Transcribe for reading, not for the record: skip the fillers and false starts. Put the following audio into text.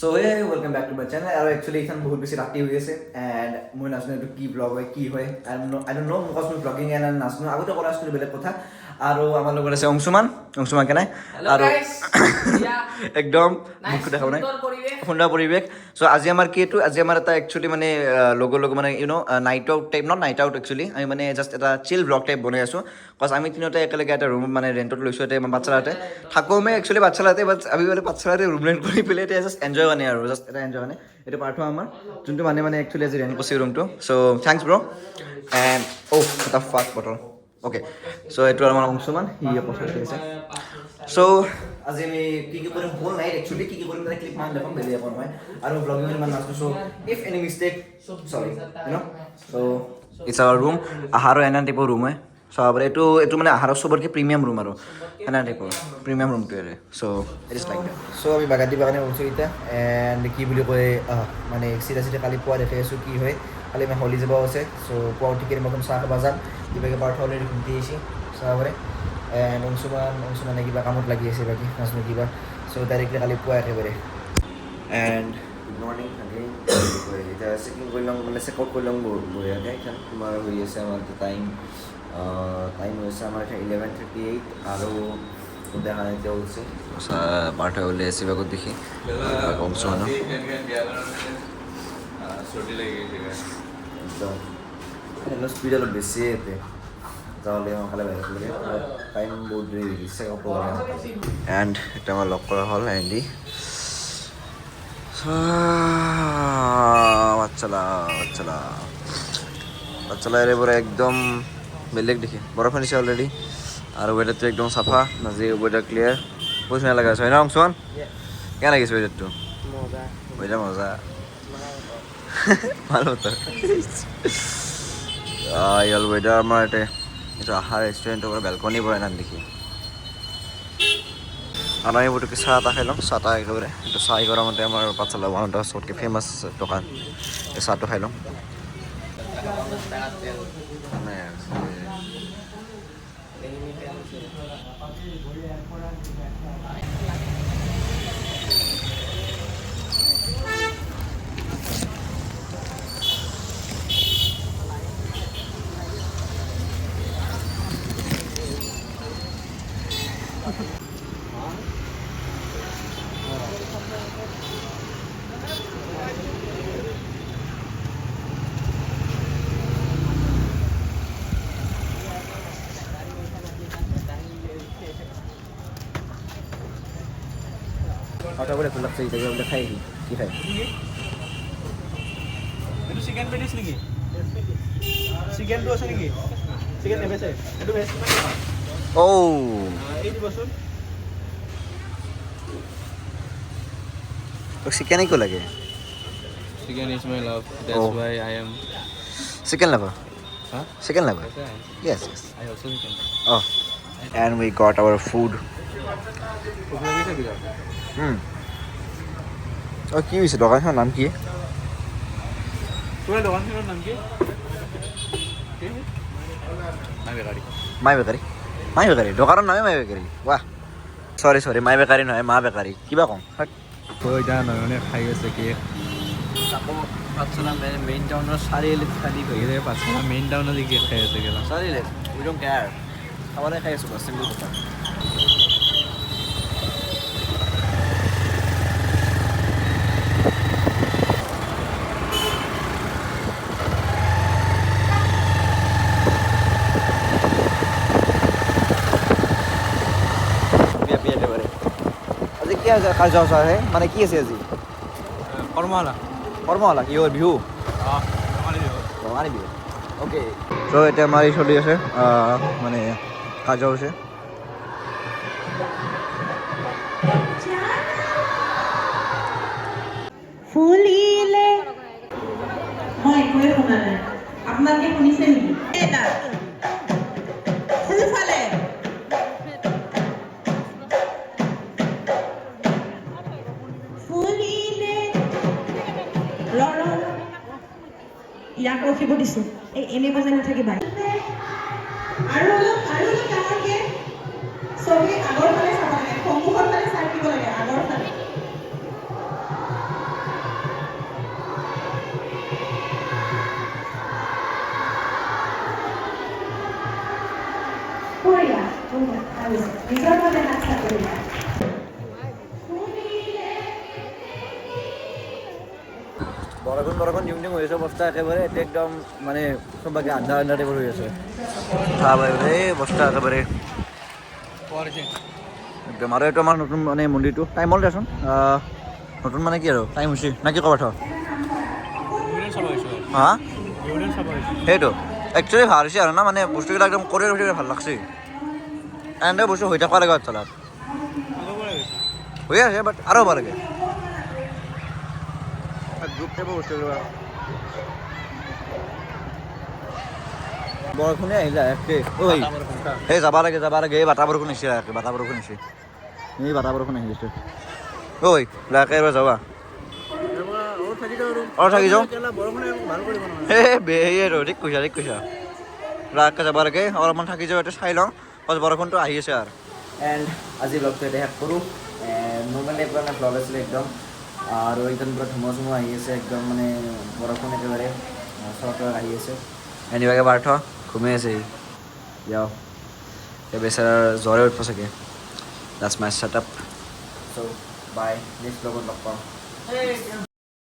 So hey, welcome back to my channel. আৰু actually এইখন বহুত বেছি ৰাতি হৈ আছে এণ্ড মই নাজানো এইটো কি ব্লগ হয়, কি হয়, I don't know, because মই ব্লগিং এণ্ড নাজানো। আগতে কৰা আছিলোঁ, বেলেগ কথা। আৰু আমাৰ লগত আছে অংশুমান। অংশুমান কেনে আৰু একদম মুখটো দেখাব নাই। সুন্দৰ পৰিৱেশ। চ' আজি আমাৰ কি এইটো, আজি আমাৰ এটা একচুৱেলি মানে লগৰ লগত মানে night out type, not night out actually, আমি মানে জাষ্ট এটা চিল ব্লগ টাইপ বনাই আছোঁ। কজ আমি তিনিওটাই একেলগে এটা ৰুম মানে ৰেণ্টত লৈছোঁ। এতিয়া পাঠশালাতে থাকোঁ আমি একচুৱেলি পাঠশালাতে, বাট আমি মানে পাঠশালাতে ৰুম ৰেণ্ট কৰি পেলাই এতিয়া জাষ্ট এনজয় কাৰণে আৰু জাষ্ট এটা এনজয় কাৰণে। এইটো পাৰ্থ আমাৰ যোনটো মানে মানে একচুৱেলি আজি ৰেণ্ট কৰিছে ৰুমটো। চ' thanks ব্ৰ'। এণ্ড অ' এটা ফাক বটল। অ'কে, চ' এইটো আমাৰ অংশুমান, সি কথা পাতি আছে। চ' আজি আমি কি কি কৰিম হোল নাইট, একচুৱেলি কি কি কৰিম মানে ক্লিপ মান দেখাম, বেলেগ একো নহয়। আৰু ব্লগিং ইমান নাজানো, so if any mistake, sorry. So it's our room. আহাৰো এনে টাইপৰ ৰুম হয়, চাব পাৰে। এইটো মানে আহাৰৰ চবতকৈ প্ৰিমিয়াম ৰুম আৰু এনে টাইপৰ প্ৰিমিয়াম ৰুমটো এৰে। So it is like that. So আমি বাগান বাগানে ওলছোঁ এতিয়া। এণ্ড কি বুলি কয়, মানে চিধা চিধা কালি পুৱা দেখাই আছোঁ কি হয়। কালি আমি হলি যাব আছে। চ' পুৱা উঠি কিনে মই চাহ খাব যাম। কিবাকে পাৰ্থ অলৰেডি ঘুমটি আহিছে, চাব পাৰে। এণ্ড অংশুমানে কিবা কামত লাগি আছে, বাকী নাজানো কিবা। চ' ডাইৰেক্টলি কালি পুৱা একেবাৰে। And good morning again. এতিয়া চেকিং কৰি ল'ম, মানে চেক আউট কৰি ল'ম বঢ়িয়াকৈ। এখন তোমাৰ হৈ আছে আমাৰ টাইম, টাইম হৈছে আমাৰ এতিয়া 11:38 আৰু দেখা নাই এতিয়া ওলছে। পাৰ্থ ওলাই আছে বাগত দেখি অংশুমানো। চৰ্দি লাগি গৈছে। একদম ফেনৰ স্পীড অলপ বেছিয়ে ইয়াতে। যাব লাগে সোনকালে বাহিৰত লাগে, টাইম বহুত দেৰি হৈ গৈছে। চেক আউট কৰিব। এণ্ড এতিয়া আমাৰ লগ কৰা হ'ল এণ্ডি। পাঠশালা, পাঠশালা, পাঠশালা এৰে পৰা একদম বেলেগ দেখি। বৰফ আনিছে অলৰেডি আৰু ৱেডাৰটো একদম চাফা। আজি ৱেডাৰ ক্লিয়াৰ, বহুত ধুনীয়া লগা আছে, হয় ন অংশুমান? কেনে লাগিছে ৱেডাৰটো? ৱেডাৰ মজা, ভাল বতৰ। এই হ'ল ৱেডাৰ আমাৰ ইয়াতে। এইটো আহাৰ ৰেষ্টুৰেণ্টৰ পৰা বেলকনিৰ পৰা নাম দেখি। আৰু আমি পুটুককৈ চাহ এটা খাই ল'ম, চাহ তাহ একেবাৰে। এইটো চাহ গৰমতে আমাৰ পাঠশালা ওৱান অফ the চবতকৈ ফেমাছ দোকান, এই চাহটো খাই ল'ম। মানে কথা বলে লাগছে এতিয়া বোলে খাই আহি কি খাই। এইটো চিকেন পেটিছ নেকি? চিকেনটো আছে নেকি? চিকেন নেবেচে। এইটো ভেজ কিমান টকা? অ' এই দিবচোন। তোক চিকেনে কিয় লাগে? Chicken is my love. That's Oh. why I am. Chicken lover. Huh? Chicken lover. Yes, I am. Yes. I also chicken. Oh, and we got our food. ভোক লাগিছে বিৰাট। অঁ, কি হৈছে, দোকানখনৰ নাম কি? তোমাৰ দোকানখনৰ নাম কি? কি? মাই বেকাৰী। মাই বেকাৰী, মাই বেকাৰী, দোকানৰ নামে মাই বেকাৰী। ৱাহ, চৰি চৰি, মাই বেকাৰী নহয়, মা বেকাৰী কিবা কওঁ। এতিয়া নয়নে খাই আছে কেক। আকৌ পাঠশালা মেইন টাউনৰ চাৰিআলিত খালী। পাঠশালা মেইন টাউনত কেক খাই আছে কেলা। চৰি, we don't care, খাবলৈ খাই আছোঁ, বাছ, চিম্পল কথা। বিয়া বিয়া একেবাৰে। আজি কি আছে কাৰ্যসূচী আছে, মানে কি আছে আজি? কৰ্মশালা। কৰ্মশালা কিহৰ? বিহু? অঁ, ৰঙালী বিহু। ৰঙালী বিহু, অ'কে। চ' এতিয়া আমাৰ এই চলি আছে, মানে কাৰ্যসূচী। ফুলিলে। মই একোৱে শুনা নাই। আপোনালোকে শুনিছে নেকি? এটা সোঁফালে। ফুলিলে। ৰ ৰ ৰ। ইয়াক ৰখিব দিছো। এই এনে বজাই নাথাকিবা। আৰু অলপ, আৰু অলপ ডাঙৰকে। চবেই আগৰ ফালে চাব লাগে, সন্মুখৰ ফালে চাই দিব লাগে, আগৰ ফালে। নিজৰ মতে হাত চাপৰি। বৰষুণ বৰষুণ দিওঁ দিওঁ হৈ আছে অৱস্থা একেবাৰে। এতিয়া একদম মানে চবকে আন্ধা আন্ধা টাইপৰ হৈ আছে। এই অৱস্থা একেবাৰে একদম। আৰু এইটো আমাৰ নতুন মানে মন্দিৰটো, টাইম হ'ল দেচোন। নতুন মানে কি আৰু, টাইম হৈছে না কি ক'ব? হা, সেইটো একচুৱেলি ভাল হৈছে আৰু না, মানে বস্তুবিলাক একদম কৰি কৰি ভাল লাগছে। এনেদৰে বস্তু হৈ থাকিব লাগে, তলত হৈ আছে, বাট আৰু হ'ব লাগে গ্ৰুপ টাইপৰ বস্তু। বৰষুণে আহিলে একে ঐ। এই যাব লাগে, যাব লাগে। এই বাটা বৰষুণ আহিছে, লাহেকে বাটা বৰষুণ আহিছে। এই বাটা বৰষুণ আহি আছে ঐ, লাহেকে এবাৰ যাবা। আৰু থাকি যাওঁ। এই আৰু ঠিক কৈছা, ঠিক কৈছা। লাহেকে যাব লাগে, অলপমান থাকি যাওঁ, এতিয়া চাই লওঁ। পাছত বৰষুণটো আহি আছে আৰু। এণ্ড আজি ব্লগটো এতিয়া শেষ কৰোঁ। এণ্ড নৰ্মেল টাইপৰ এটা ব্লগ আছিলে একদম। আৰু একদম পূৰা ধুমুহা চুমুহা আহি আছে একদম, মানে বৰষুণ একেবাৰে চৰকাৰ আহি আছে। এনেকুৱাকৈ পাৰ্থ ঘুমাই আছে যাওঁ, এই বেচেৰাৰ জ্বৰে উঠিব চাগে। That's my set up. So bye, next ব্লগত লগ পাম।